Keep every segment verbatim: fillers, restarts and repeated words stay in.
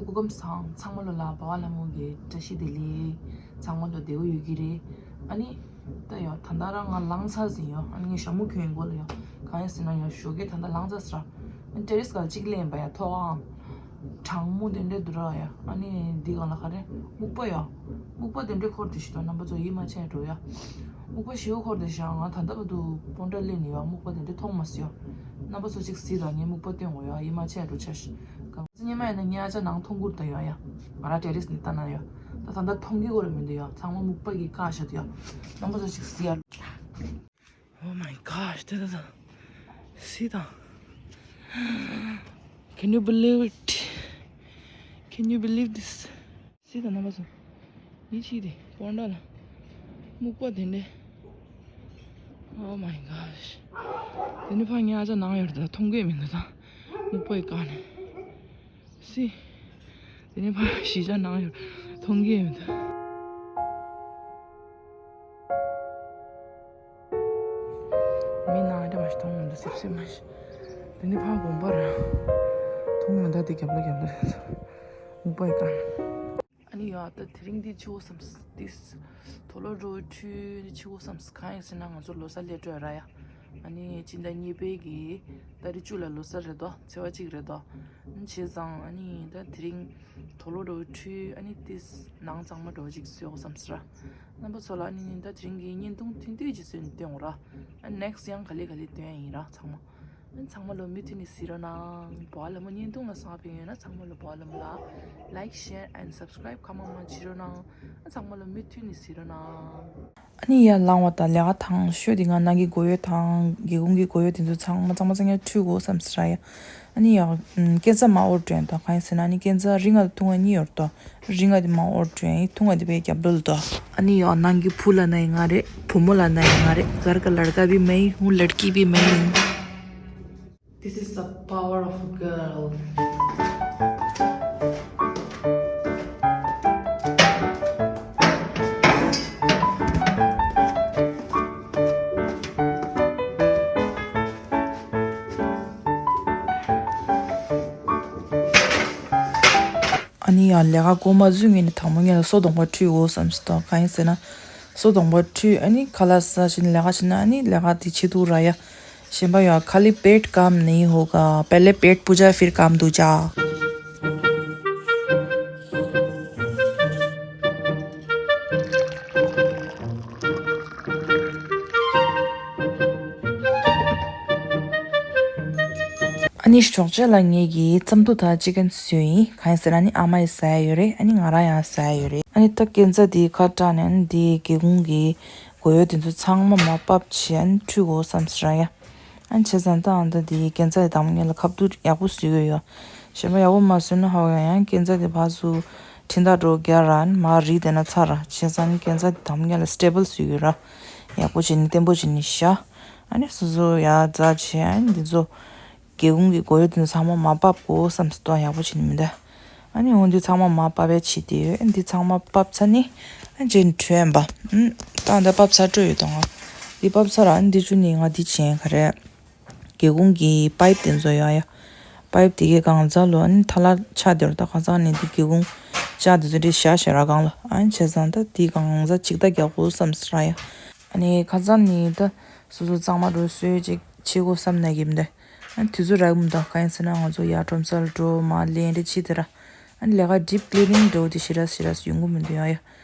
སྐུ་ཁམས་བཟང་། ཚང་མ་ལོ་ལ་འབའ་བ་ལྷ་མོ་གི་བཀྲ་ཤིས་བདེ་ལེགས། ཚང་མ་ལོ་བདེ་པོ་ཡོད་ཀྱི་རེད། ཨ་ནི། ད་ཡོ་ད་ལྟ་རང་ང་ལངས་ཚར་ཟིན་ཡོ། ཨ་ནི་ངས་ཞྭ་མོ་གྱོན་ཡོད་ལ་ཡོ། གང་ཡིན་ཟེར་ན་ཡོ་ཞོགས་ཀས་ད་ལྟ་ལངས་ཚར་ཟེར། ཨ་ནི་ཏེ་རེས་སྒང་གཅིག་ལེན་པ་ཡ་ཐོག་ཨང་། གྲང་མོ་དེ་འདྲས་འདུག་ར་ཡ། ཨ་ནི་འདི་སྒང་ལ་ག་རེ་སྨུག་པ་ཡོ། སྨུག་པ་དེ་འདྲས་འཁོར་དེ་ཞིག་ཏོ། རྣམ་པ་ཚོ་ཡིད་མ་ཆེས་འགྲོ་ཡ། སྨུག་པ་ཞེ་པོ་འཁོར་དེ་ཞག་ང་ད་ལྟ་བར་དུ་སྤོན་ཊ་ལེན་ཡོ། སྨུག་པ་དེ་འདྲས་མཐོང་མ་སོང་ཡོ། རྣམ་པ་ཚོ་གཅིག་གཟིགས་དང་། ངས་སྨུག་པ་སྟོན་དགོས་ཡོ། ཡིད་མ་ཆེས་འགྲོ་ཆ་ཞིག་ག་ཚོད་སྙེ་མ་ཡིན་ན་ངས་ཨ་ཅག་ནང་མཐོང་ཁུར་ད་ཡོང་ཡ། ང་རང་ཏེ་རེས་ནས་ལྟ་ན་ཡོ། ད་ད་ལྟ་མཐོང་གི་གོ་ར་མི་འདུག་ཡོ། ཚང་མ་སྨུག་པ་གིས་བཀག་བཞག་འདུག་ཡོ། རྣམ་པ་ཚོ་ཅིག་གཟིགས་ཡ། Oh my gosh, ད་ད་ད། གཟིགས་དང་། Can you believe it? Can you believe this? གཟིགས་དང་རྣམ་པ་ཚོ། ཡིད་ཆེས་དེ་སྤོན་ཊ་ལ། སྨུག་པ་དེ་འདྲས། Oh my gosh. དེ་ནས་ཕར་ངའི་ཨ་ཅག་ནང་ཡོད་རེད། ད་མཐོང་གི་མི་འདུག་ད། སྨུག་པ་ཡིས་བཀག་ནས། གཟིགས། དེ་ནས་ཕར་གཞིས་ཆགས་ནང་ཡོད། མཐོང་གི་མི་འདུག་མི་ནང་རེ་མ་ཞིག་མཐོང་མི་འདུག་སིབ་སིབ་མ་ཞིག་དེ་ནས་ཕར་དགོན་པ་ར། མཐོང་མི་འདུག་དེ་རྒྱབ་ལ་རྒྱབ་ལ་རེད། སྨུག་པ་ཡིས་བཀག་ནས། ཨ་ནི་ཡ། ད་དེ་རིང་འདི་ཆི་བོ་བསམ་སི་ཏིས། དུག་ལོག་འགྲོ་བའི་འཕྲུལ་འདི་ཆི་བོ་བསམ་སི། གང་ཡིན་ཟེར་ན་ང་ཚོ་ལོ་གསར་སླེབས་འགྲོ་ཡ་ར་ཡ། ཨ་ནི་སྤྱི་ཟླ་གཉིས་པའི་གི་ཏ་རིག་བཅུ་ལ་ལོ་གསར་རེད་དོ། ཚེས་པ་གཅིག་རེད་དོ། བྱས་ཙང་ཨ་ནི་ད་དེ་རིང་དུག་ལོག་འགྲོ་བའི་འཕྲུལ་ཨ་ནི་ཏིས་ནང་གཙང་མ་འདྲ་བོ་ཅིག་བཟོས་དགོས་བསམ་སི་ར། རྣམ་པ་ཚོ་ལ་ཨ་ནི་ད་དེ་རིང་གི་བརྙན་ཐུང་ཐུང་ཐུང་ཅིག་བཟོས་ནས་སྟོན་དགོས་ར། ཨ་ནེག་སི་ཡང་ག་ལེ་ག་ལེ་སྟོན་ཡ་ཡིན་ར། ཚང་མ། ཚང་མ་ལོ་མུ་མཐུད་ནས་གཟིགས་རོགས་གནང་། འབའ་བ་ལྷ་མོ་བརྙན་ཐུང་ལ་བསམ་པ་ཕན་ཡོད་ན་ཚང་མ་ལོ་འབའ་བ་ལྷ་མོ་ལ་like, share and subscribe གང་མང་མང་བྱེད་རོགས་གནང་། ཚང་མ་ལོ་མུ་མཐུད་ནས་གཟིགས་རོགས་གནང་། ཨ་ནི་ཡར་ལངས་པ་དང་ལས་ཀ་དང་ཤོས་དེ་ང་ནང་གི་སྒོ་ཡོལ་དང་སྒེའུ་ཁུང་གི་སྒོ་ཡོལ་དེ་ཚོ་ཚང་མ་གཙང་མ་གཙང་རྐྱང་འཁྲུད་དགོས་བསམ་སི་ར་ཡ། ཨ་ནི་ཡར་ཨམ་སྐས་འཛེག་མར་འོར་འགྲོ་ཡ་དང་། གང་ཡིན་ཟེར་ན་ཨ་ནི་སྐས་འཛེག་རིང་ང་དང་ཐུང་ང་གཉིས་ཡོད་དོ། རིང་ང་དེ་མར་འོར་འགྲོ་ཡ་ཡིན། ཐུང་ང་དེ་བའི་རྒྱབ་ལོགས་ལ་དོ། ཨ་ནི་ཡོ། ནང་གི་བུ་ལབ་ན་ཡང་ང་རེད། བུ་མོ་ལབ་ན་ཡང་ང་རེད། घर का लड़का भी मैं ही हूँ, लड़की भी मैं ही हूँ। This is the power of a girl. ཨ་ནི་ཡང་ལས་ཀ་འགོ་མ་བཙུགས་སྔོན་ནས་དང་པོ་ངས་ལ་སོ་གདོང་པ་འཁྲུད་དགོས་བསམ་སོང་། གང་ཡིན་ཟེར་ན། སོ་གདོང་པ་འཁྲུད། ཨ་ནི་ཁ་ལག་ཟ་བྱས་ནས་ལས་ཀ་བྱས་ན་ཨ་ནི་ལས་ཀ་དེ་བྱེད་ཐུབ་ར་ཡ། གཞན་པ་ཡང་खाली पेट काम नहीं होगा, पहले पेट पूजा फिर काम दूजा། ཨ་ནི་ཞོགས་ཇ་ལ་ངེད་ཀྱིས་རྩམ་ཐུག་དང་ཅི་ཀན་བཟོས་ཡིན། གང་ཡིན་ཟེར་ན་ཨ་ནི་ཨ་མ་ཡིས་ཟ་ཡ་ཡོད་རེད། ཨ་ནི་ང་རང་ཡང་ཟ་ཡ་ཡོད་རེད། ཨ་ནི་ད་སྐས་འཛེག་འདི་ཁ་བཀྲམ་ནས་ཨ་ནི་འདི་སྒེའུ་ཁུང་གི་སྒོ་ཡོལ་དེ་ཚོ་ཚང་མ་མར་ཕབ་བྱས་ཨ་ནི་འཁྲུད་དགོས་བསམ་སོང་ར་ཡ། ཨ་ནི་བྱས་ཙང་ད་ཨ་ནི་ད་འདི་སྐས་འཛེག་དེ་དང་པོ་ངེད་ལ་ཁ་བསྡུ་ཡག་པོ་བཟོས་དགོས་ཡོད། གཞན་པ་ཡག་པོ་མ་བཟོས་ན་ཧ་གོ་ཡ། ཡང་སྐས་འཛེག་དེ་ཕར་ཚུར་འཕྲིན་ཐག་འགྲོ་རྒྱག་ར་ཨ་ནི་མར་རིལ་བསྡད་ན་ཚར་ར། བྱས་ཙང་ཨ་ནི་སྐས་འཛེག་དེ་དང་པོ་ངེད་ལ་སི་ཊེ་བལ་བཟོས་དགོས་ར། ཡག་པོ་བྱས་ནས་བརྟན་པོ་བྱས་ནས་བཞག་ཨ་ནི་སོ་སོ་ཡར་འཛེགས་བྱས་ཨ་ནི་འདི་ཚོ། སྒེའུ་ཁུང་གི་སྒོ་ཡོལ་དེ་ཚོ་ཚང་མ་མར་ཕབ་དགོས་བསམ་སོང་། ཡག་པོ་བྱས་ནས་མི་འདུག་ཨ་ནི་འོ་འདི་ཚང་མ་མར་ཕབ་པའི་བྱས་ཏེ་ཡོད། འདི་ཚང་མ་ཕབ་ཚར་ནི་ཨ་ནི་རྗེས་ནས་འཁྲུད་ཡིན་པ། ཨུམ། ད་འདི་ཕབ་ཚར་འགྲོ་ཡོད་དོ། ང་འདི་ཕབ་ཚར་ར། ཨ་ནི་འདི་བཅུག་ནི་ང་འདི་བྱས་ག་རེ། སྒེའུ་ཁུང་གི་པའིབ་དེ་ཚོ་ཡོད་ཡ། པའིབ་དེ་གའི་སྒང་ཚང་ལོ་ཨ་ནི་ཐལ་བ་ཆགས་བསྡད་ཡོད་རེད། ད་ཁ་སང་ནས་འདི་སྒེའུ་ཁུང་ལྕགས་དེ་ཚོ་འདི་བཞག་བཞག་ར་སྒང་ལ། ཨ་ནི་བྱས་ཙང་ད་འདི་སྒང་ཚང་ཅིག་ལྟ་རྒྱག་དགོས་བསམ་སོང་ར་ཡ། ཨ་ནི་ཁ་སང་ནས་ད་སོ་སོ་གཙང་མ་འགྲོ་སོས་ཅིག་བྱེད་དགོས་བསམ་ནས་གི་མི་འདུག་ཨ་ནི་དུས་ཚོད་རག་གི་མི་འདུག་གང་ཡིན་ཟེར་ན་ང་ཚོ་ཡར་ཁྲོམ་སར་འགྲོ་མར་ལེན་རེ་བྱེད་དེ་ར། ཨ་ནི་ལས་ཀ་ཌིབ་ཀི་ལི་ནིང་འདྲ་བོ་དེ་ཞེ་དྲག་ཞེ་དྲག་ཡོང་གི་མི་འདུག་ཡ་ཡ།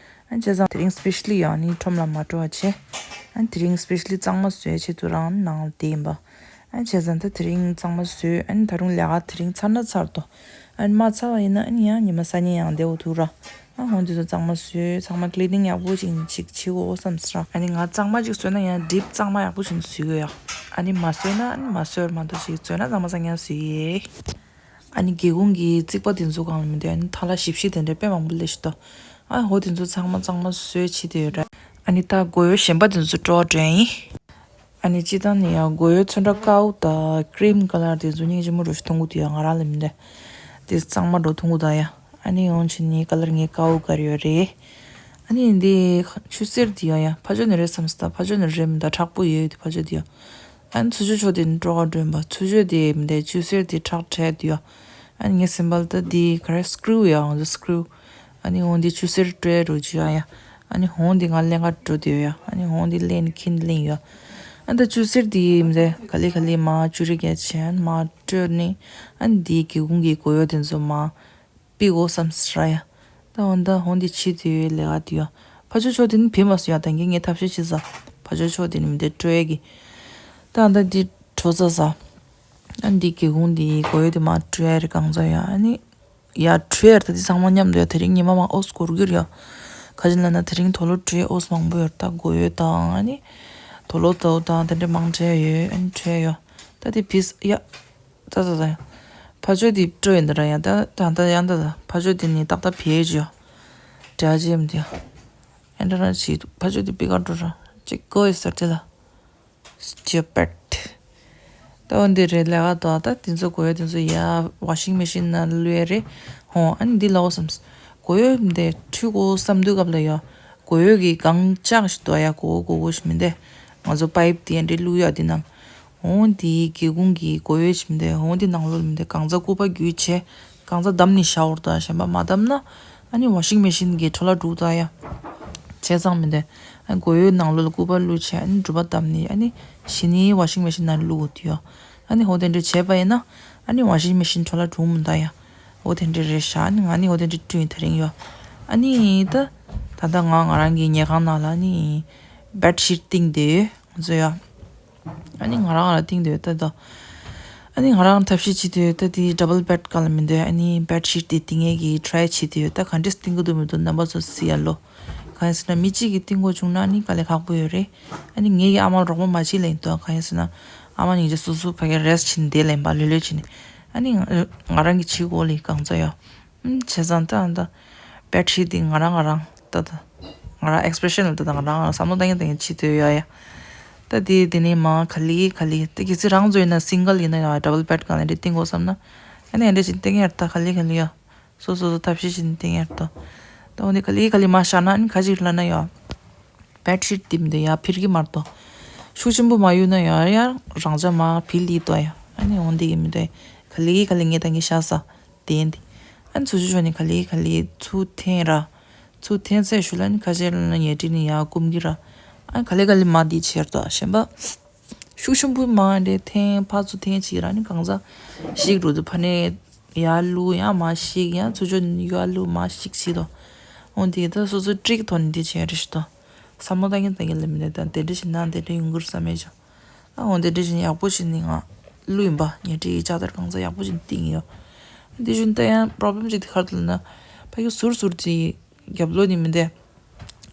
ཨ་ནི་བྱས་ཙང་དེ་རིང་སི་པེ་ཤ་ལི་ཡང་ནི་ཁྲོམ་ལ་མ་འགྲོ་བ་བྱས། ཨ་ནི་དེ་རིང་སི་པེ་ཤ་ལི་གཙང་མ་བཟོས་བྱེད་དུ་རང་ནང་ལ་བསྡད་ཡིན་པ། ཨ་ནི་བྱས་ཙང་ད་དེ་རིང་གཙང་མ་བཟོས། ཨ་ནི་ད་རུང་ལས་ཀ་དེ་རིང་ཚར་ན་ཚར་དོ། ཨ་ནི་མ་ཚར་བ་ཡིན་ན་ཨ་ནི་ཡང་ཉི་མ་སང་ཉིན་ཡང་བསྡད་འོ་ཐུག་ར། ཨ་འོ་འདི་ཚོ་གཙང་མ་བཟོས། ཚང་མ་ཀི་ལི་ནིང་ཡག་པོ་ཅིག་ཅིག་བྱེད་དགོས་བསམ་སོང་། ཨ་ནི་ང་གཙང་མ་ཅིག་བཟོས་ན་ཡང་ཌིབ་གཙང་མ་ཡག་པོ་ཅིག་བཟོས་དགོས་ཡ། ཨ་ནི་མ་བཟོས་ན་ཨ་ནི་མ་བཟོས་པར་མ་གཏོགས་ཅིག་བཟོས་ན་གཙང་མ་གཙང་རྐྱང་བཟོས་ཡེ། ཨ་ནི་སྒེའུ་ཁུང་གི་རྩིག་པ་དེ་ཚོ་སྒང་ལ་མི་འདུག་ཨ་ནི་ཐལ་བ་ཞིབ་ཞིབ་དེ་འདྲ་དཔེ་མང་པོ་སླེབས་ཤག་ད། ཨ་འོ་དེ་ཚོ་ཚང་མ་གཙང་མ་བཟོས་བྱས་ཏེ་ཡོད་ར། ཨ་ནི་ད་སྒོ་ཡོལ་གཞན་པ་དེ་ཚོ་དཀྲོག་འགྲོ་ཡིན། ཨ་ནི་སྤྱིར་བཏང་ནས་ཡང་སྒོ་ཡོལ་ཚོན་ཁྲ་དཀར་པོ་དང་ཀི་རིམ་ཀ་ལར་དེ་ཚོ་སྙིང་རྗེ་མོ་འདྲ་ཞིག་མཐོང་གི་འདུག་ཡ། ང་རང་ལ་མི་འདུག་དེ་གཙང་མ་འདྲ་མཐོང་གི་འདུག་ཡ། ཨ་ནི་འོ་བྱས་ནས་ཀ་ལར་ངའི་དཀར་པོ་དཀར་ཡོད་རེད། ཨ་ནི་འདི་ཆུ་སེར་འདི་ཡང་ཡ་ཕ་ཇོ་ནི་རེད་བསམ་སོང་། ད་ཕ་ཇོ་ནི་རེད་མི་འདུག་ཁྲག་པོ་ཡོད་ཡོད་དེ་ཕ་ཇོ་འདི་ཡང་། ཨ་ནི་ཚུར་ཕྱོགས་ཕྱོགས་དེ་ནི་དཀྲོག་ག་འགྲོ་ཡིན་པ། ཚུར་ཕྱོགས་དེ་མི་འདུག་ཆུ་སེར་དེ་ཁྲག་ཁྲག་འདི་ཡང་། ཨ་ནི་ངའི་སིམ་པལ་ད་འདི་ག་རེ་སི་ཀྲུ་ཡ། ང་ཚོ་སི་ཀྲུ། ཨ་ནི་འོ་འདི་ཆུ་སེར་སྤྲོད་རུ་བྱེད་ཡ། ཨ་ནི་འོ་འདི་ང་ལེན་ག་འགྲོ་དེ་ཡ། ཨ་ནི་འོ་འདི་ལེན་ཁྱིན་ལེན་ཡ། ཨ་ད་ཆུ་སེར་འདི་མི་ཚེ་ག་ལེ་ག་ལེ་མ་བཅུ་རེ་བརྒྱད་ཆེན་མ་སྤྲོད་ནི། ཨ་ནི་འདི་སྒེའུ་ཁུང་གི་སྒོ་ཡོ་དེ་ཚོ་མ་པི་གོ་བསམ་སི་ར་ཡ། ད་འོ་ད་འོ་འདི་ཕྱི་དེ་ལས་ཀ་དེ་ཡ། ཕ་ཆོ་ཆོ་དེ་ནི་བེ་མ་སུ་ཡ། ད་གིན་ངས་ཐབས་ཤེས་བྱེད་ས། ཕ་ཆོ་ཆོ་དེ་ནི་མི་དེ་སྤྲོད་ཡ་གི། ད་འོ་ད་འདི་གྲོ་ས་ས། ཨ་འདི་སྒེའུ་ཁུང་འདི་སྒོ་ཡོ་དེ་མ་སྤྲོད་ཡ་རེ་གང་ཚ་ཡ། ཨ་ནི་ཡ་སྤྲོད་ཡ་རེ་ད་འདི་ཚང་མ་མཉམ་དུ་ཡ། དེ་རིང་ཉི་མ་མ་ཨོ་སྐོར་གྱུར་ཡ། ག་ཅི་ལ་ན་དེ་རིང་དོ་ལོ་སྤྲོད་ཨོ་མང་པོ་ཡོད། ད་སྒོ་ཡོ་དང་ཨ་ནི་དོ་ལོ་དའུ་དང་དེ་འདྲ་མང་ཆེ་ཡོད། ཨ་ནི་སྤྲོད་ཡ། ད་འདི་ཕིས་ཡ། ད་ད་ད་ཡ། ཕ་ཆོ་འདི་སྤྲོད་ཡིན་ད་ར་ཡ། ད་ད་ད་ཡ་ད་ད་ཕ་ཆོ་འདི་ནི་ཏག་ཏག་བེད་ཅོ། དྲ་ཅེ་མི་དེ། ཨེ་འདྲ་ར་ཅི་ཕ་ཆོ་འདི་པི་ཀར་འགྲོ་ར་ཅིག་གོ་ཡི་ཟེར་དེ་ལ། Stupid། ད་འོ་འདི་རེད་ལས་ཀ་དོ། ད་དེ་ཚོ་དགོས་ཡ་དེ་ཚོ་ཡ་ཝ་ཤིང་མེ་ཤིན་ནང་བླུགས་ཡ་རེད། ཧོ་ཨ་ནི་འདི་ལའོ་བསམ། དགོས་ཡ་འདི་འཁྲུད་དགོས་བསམ་དུས་སྐབས་ལ་ཡ། དགོས་ཡ་གི་གང་ལྕགས་ཤིག་དོ་ཡ། དགོས་དགོས་དགོས་ཤིག་མི་འདི། ང་ཚོ་པའིབ་དེ་འདྲ་བླུགས་ཡ་དེ་ནང་། འོ་འདི་སྒེའུ་ཁུང་གི་དགོས་ཡ་ཞིག་མི་འདི། འོ་འདི་ནང་ལོགས་མི་འདི་གང་ཚ་སྐུད་པ་བརྒྱུད་བྱས། གང་ཚ་བསྡམས་ནས་བཞག་འོར་ད། གཞན་པ་མ་བསྡམས་ན་ཨ་ནི་ཝ་ཤིང་མེ་ཤིན་གྱི་འཕྲོ་བརླག་འགྲོ་ད་ཡ། བྱས་ཙང་མི་འདི། ཨ་ནི་སྒོ་ཡོའི་ནང་ལོགས་ལ་སྐུད་པ་བླུགས་བྱས། ཨ་ནི་སྒྲུབ་པ་བསྡམས་ནས། ཨ་ནི་གཞི་ནས་ཝ་ཤིང་མེ་ཤིན་ནང་བླུགས་དགོས་དུས་ཡོ། ཨ་ནི་འོ་དེ་འདྲ་བྱས་པ་ཡིན་ན་ཨ་ནི་ཝ་ཤིང་མེ་ཤིན་འཕྲོ་བརླག་འགྲོ་མི་ད་ཡ། འོ་དེ་འདྲ་རེད་ཤག་ཨ་ནི་ང་ནི་འོ་དེ་འདྲ་བསྐྲུན་ཡིན་དེ་རིང་ཡོ། ཨ་ནི་ད་ད་ལྟ་ང་ང་རང་གི་ཉལ་ཁང་ནང་ལ་ཨ་ནི་བེད་ཤིད་བཏིང་དེ་ང་ཚོ་ཡོ། ཨ་ནི་ང་རང་ལ་བཏིང་དུས་ད་ད། ཨ་ནི་ང་རང་ཐབས་ཤེས་བྱེད་དུས་ད་དེ་ཌབ་བལ་བེད་ག་ལ་མི་འདུག་ཨ་ནི་བེད་ཤིད་དེ་བཏིང་ཡས་ཀྱི་ཊ་རའི་བྱེད་དུས་ད་ག་འདྲས་བཏིང་གི་འདུག་མི་འདུག་རྣམ་པ་ཚོ་གཟིགས་ཡ་ལོ། གང་ཡིན་ཟེར་ན་མི་གཅིག་གིས་བཏིང་དགོས་བྱུང་ན་ཨ་ནི་དཀའ་ལས་ཁག་པོ་ཡོད་རེད། ཨ་ནི་ངེད་ཀྱི་ཨ་མ་རོགས་པ་མ་བྱེད་ལབ་ཡིན་དོ། གང་ཡིན་ཟེར་ན་ཨ་མ་སྙིང་རྗེ། སོ་སོ་ཕ་གི་རེ་སི་ཊི་བྱེད་ནས་བསྡད་ལབ་ཡིན་པ། ལྷོད་ལྷོད་བྱེད་ནས། ཨ་ནི་ང་ང་རང་གིས་བྱེད་དགོས་ལེ་གང་ཚ་ཡོ། ཨུམ། བྱས་ཙང་ད་ད་བེད་ཤིད་འདི་ང་རང་ང་རང་ད་ད་ང་རང་ཨེག་སི་པི་རེ་ཤན་ལ་ད་ད་ང་རང་ང་རང་བསམ་བློ་བཏང་ཡིན་བཏང་ཡིན་བྱེད་འདོད་ཡོད་ཡ། ད་དེ་དེ་ནས་མ་ག་ལེ་ག་ལེ་ད་གལ་སྲིད་རང་ཚོ་ཡིན་ན་སིང་གལ་ཡིན་ན་ཡང་ཌབ་བལ་བེད་གང་ལ་འདྲ་བཏིང་དགོས་བསམ་ན། ཨ་ནི་འདྲ་བྱེད་བཏིང་ཡར་ད་ག་ལེ་ག་ལེ་ཡ། སོ་སོ་སོ་ཐབས་ཤེས་བྱེད་བཏིང་ཡར་ད། ད་འོ་ནི་ག་ལེ་ག་ལེ་མ་བཞག་ན་ཨ་ནི་ག་ཅིག་ལབ་ན་ཡ། བེད་ཤིད་དེ་མི་འདུག་ཡ་འཕིར་གི་མ་གཏོགས། ཤུགས་ཆེན་པོ་མ་གཡུག་ན་ཡང་ཡང་རང་འཇགས་མ་འཕིར་ལི་འདུག་ཡ། ཨ་ནི་འོ་འདི་གི་མི་འདུག་ག་ལེ་ག་ལེ་ངས་ད་གིན་བཞག་ས་དེ་འདི། ཨ་ནི་ཚུར་ཤུགས་ཆོག་ནི་ག་ལེ་ག་ལེ་ཚུར་འཐེན་ར། ཚུར་འཐེན་ཚད་ཞུ་ལ་ནི་ཁ་ཤས་ལ་ནི་ཉལ་ཁྲི་ནི་ཡར་སྐུམ་གི་ར། ཨ་ནི་ག་ལེ་ག་ལེ་མ་འདི་བྱེད་དོ་གཞན་པ། ཤུགས་ཆེན་པོ་མ་འདྲེ་འཐེན་ཕར་ཚུར་འཐེན་བྱེད་ར་ནི་གང་ཟག་ཞིག་འགྲོ་དུས་ཕ་ནས། ཡར་བླུགས་ཡང་མ་ཞིག་ཡང་ཚུར་ཕྱོགས་ཡར་བླུགས་མ་ཞིག་བྱེད་དོ། འོ་འདི་ད་སོ་སོའི་ཊིག་ཐོག་ནས་འདི་བྱས་རེད་ཤི་དོ། བསམ་བློ་བཏང་གིན་བཏང་གིན་ལ་མི་ནས་ད་དེ་འདྲ་ཞིག་ན་དེ་འདྲ་ཡོང་གི་རེད་བསམ་མེད་ཅོ། ཨ་འོ་དེ་འདྲ་ཞིག་ཡག་པོ་ཞིག་ནི་ང་བླུགས་ཡིན་པ་ཉལ་ཁྲིའི་ལྕགས་དར་གང་ཚ་ཡག་པོ་ཞིག་བཏིང་ཡོད། འདི་བཞིན་ད་ཡང་པོ་རོབ་ལེམ་ཅིག་དེ་ག་རེ་འདུག་ལབ་ན། ཕ་གི་ཟུར་ཟུར་ཅིག་རྒྱབ་ལོགས་ནས་མི་འདེ།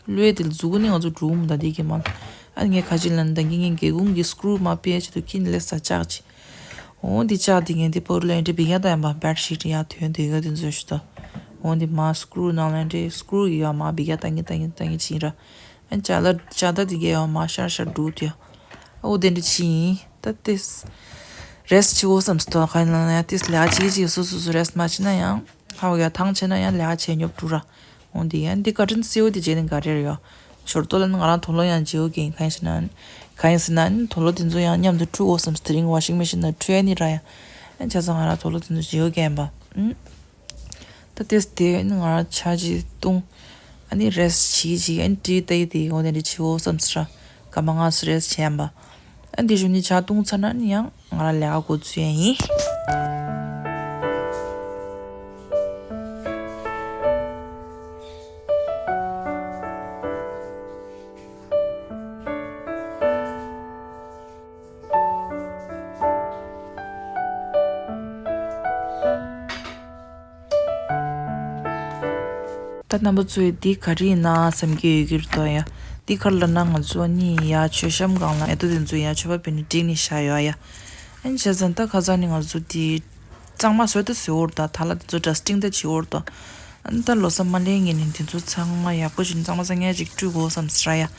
ཀླུ་ཡས་དེ་ལ་མཛུ་གུ་ནི་ང་ཚོ་འགྲོ་གི་མི་འདུག་དེ་གི་མ། ཨ་ནི་ངས་ཁ་ཅིག་ལ་ནི་ད་གིན་ངས་སྒེའུ་ཁུང་གི་སྐྲུ་མ་ཕྱེ་ཆེད་དུ་ཀིན་ལེ་ས་ལྕགས་ཅིག་འོ་འདི་ལྕགས་འདི་ངས་འདི་པོ་རུ་ལ་འདྲེ་བི་ག་ད་ཡང་པ་བེད་ཤིད་ཡ་ཐོན་དེ་ག་དེ་ཚོ་ཞུ་ད། འོ་འདི་མ་སྐྲུ་ནང་ལ་འདྲེ་སྐྲུ་ཡི་ཡ་མ་བི་ག་ད་ངི་ད་ངི་ད་ངི་ཅིན་ར། ཨ་ནི་ལྕགས་ལ་ལྕགས་ད་འདི་གས་ཡ་མ་ཤར་ཤར་འགྲོ་དེ། ཨོ་དེ་འདྲ་ཅི་ཡིན། ད་ཏིས། རེ་སི་ཊི་བྱེད་འོ་བསམ་སོང་། ག་ཡིན་ལབ་ན་ཡང་ཏིས་ལས་ཀ་བྱེད་ཅིག་སོ་སོ་སོ་རེ་སི་ཊི་མ་བྱེད་ན་ཡང་། ཧ་བ་ཡ་ཐང་ཆད་ན་ཡང་ལས་ཀ་བྱེད་ཉོབ་འགྲོ་ར། འོ་འདི་ཡང་འདི་བཀའ་དྲིན་གསོལ་བ་འདི་བྱས་ནས་ག་རེ་རེད་ཡོ། ཞོར་ཏོ་ལ་ནི་ང་རང་དོ་ལོ་ཡང་བྱེད་འོ་གིན་ག་ཡིན་ཟེར་ན། ག་ཡིན་ཟེར་ན་ནི་དོ་ལོ་དེ་ཚོ་ཡང་མཉམ་དུ་འཁྲུད་འོ་བསམ་སོང་། དེ་རིང་ཝ་ཤིང་མེ་ཤིན་ནང་འཁྲུད་ཡ་ནི་ར་ཡ། ཨ་བྱས་ཙང་ང་རང་དོ་ལོ་དེ་ཚོ་བྱེད་འོ་གིན་པ། ཨུམ། ད་ཏེས་དེ་ནི་ང་རང་ཆ་ཅིག་བཏུང་། ཨ་ནི་རེ་སི་ཊི་བྱེད་ཅིག་ཨ་ནི་ཏི་ཏའི་དེ་འོ་དེ་འདྲ་བྱེད་འོ་བསམ་སོང་ར། སྐར་མ་ལྔ་ཙམ་རེ་སི་ཊི་བྱས་ཡིན་པ། ཨ་འདི་ཞུ་ནི་ཆ་བཏུང་ཚར་ན་ནི་ཡང་ང་རང་ལས་ཀ་འགོ་ཚུགས་ཡ་ཡིན། ད་རྣམ་པ་ཚོས་འདི་ག་རེ་ཡིན་ན་བསམ་གྱི་ཡོད་ཀྱི་རེད་དོ་ཡ། འདི་ག་རེ་ལབ་ན་ང་ཚོ་ནི་ཡ་མཆོད་བཤམས་སྒང་ལ་ཨེ་ཏོ་དེ་ཚོ་ཡ་མཆོད་པ་ཕུལ་ནས་བསྒྲིགས་ནས་བཞག་ཡོད་ཡ། ཨ་ནི་བྱས་ཙང་ད་ཁ་སང་ནི་ང་ཚོ་འདི་གཙང་མ་བཟོས་ད་བཟོས་འོར་ད་ཐ་ལ་དེ་ཚོ་ཌ་སི་ཊིང་ད་བྱེད་འོར་ད། ཨ་ནི་ད་ལོ་གསར་མ་སླེབས་སྔོན་ནས་དེ་ཚོ་ཚང་མ་ཡག་པོ་བྱས་ནས་གཙང་མ་བཟང་ངན་ཅིག་བཀྲུ་དགོས་བསམ་སོང་ར་ཡ།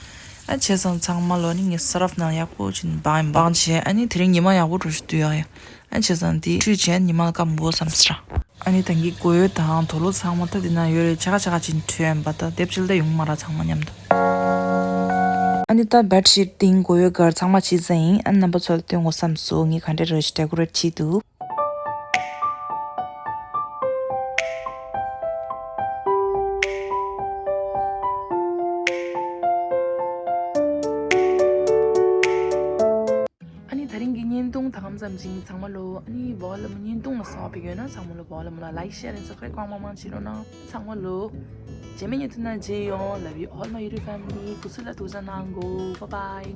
ཨ་བྱས་ཙང་ཚང་མ་ལོ་ནི་ངས་སར་ཕ་ནང་ཡག་པོ་བྱས་ནས་སྦང་ཡིན་སྦང་བྱས། ཨ་ནི་དེ་རིང་ཉི་མ་ཡག་པོ་འགྲོ་ཞིག་འདུག་ཡ་ཡ། ཨ་བྱས་ཙང་འདི་བཀྲུས་བྱས་ཉི་མ་སྐམ་དགོས་བསམ་སོང་ར། ཨ་ནི་ད་གིན་སྒོ་ཡོལ་དང་དོ་ལོ་ཚང་མ་ད་འདི་ན་ཡོད་རེད། ཆ་ག་ཆ་ག་ཅིག་འཁྲུད་ཡིན་པ། ད་དེབ་ཕྱི་ལ་ཡོང་མ་ར་ཚང་མ་མཉམ་དུ། ཨ་ནི་ད་བེད་ཤིད་བཏིང་སྒོ་ཡོལ་སྒར་ཚང་མ་བྱས་ཚར་ཡིན། ཨ་ནི་རྣམ་པ་ཚོ་ལ་སྟོན་དགོས་བསམ་སོང་། ངས་ག་འདྲ་རེ་ཞིག་ཌེ་ཀོ་རེ་ཊི་བྱས་འདུག་ད་གམ་ཙམ་ཅིག་ཚང་མ་ལོ། ཨ་ནི་བོ་ལ་མ་བརྙན་ཐུང་ལ་སོགས་པའི་ཡོད་ན་ཚང་མ་ལོ་བོ་ལ་མ་ལ་like share and subscribe གང་མང་མང་བྱེད་རོགས་གནང་། ཚང་མ་ལོ། རྗེས་མའི་ཉིན་ཐུན་ན་མཇལ་ཡོང་། Love you all my YouTube family. སྐུ་གཟུགས་ལ་ཐུགས་ཅག་གནང་གོ། Bye bye.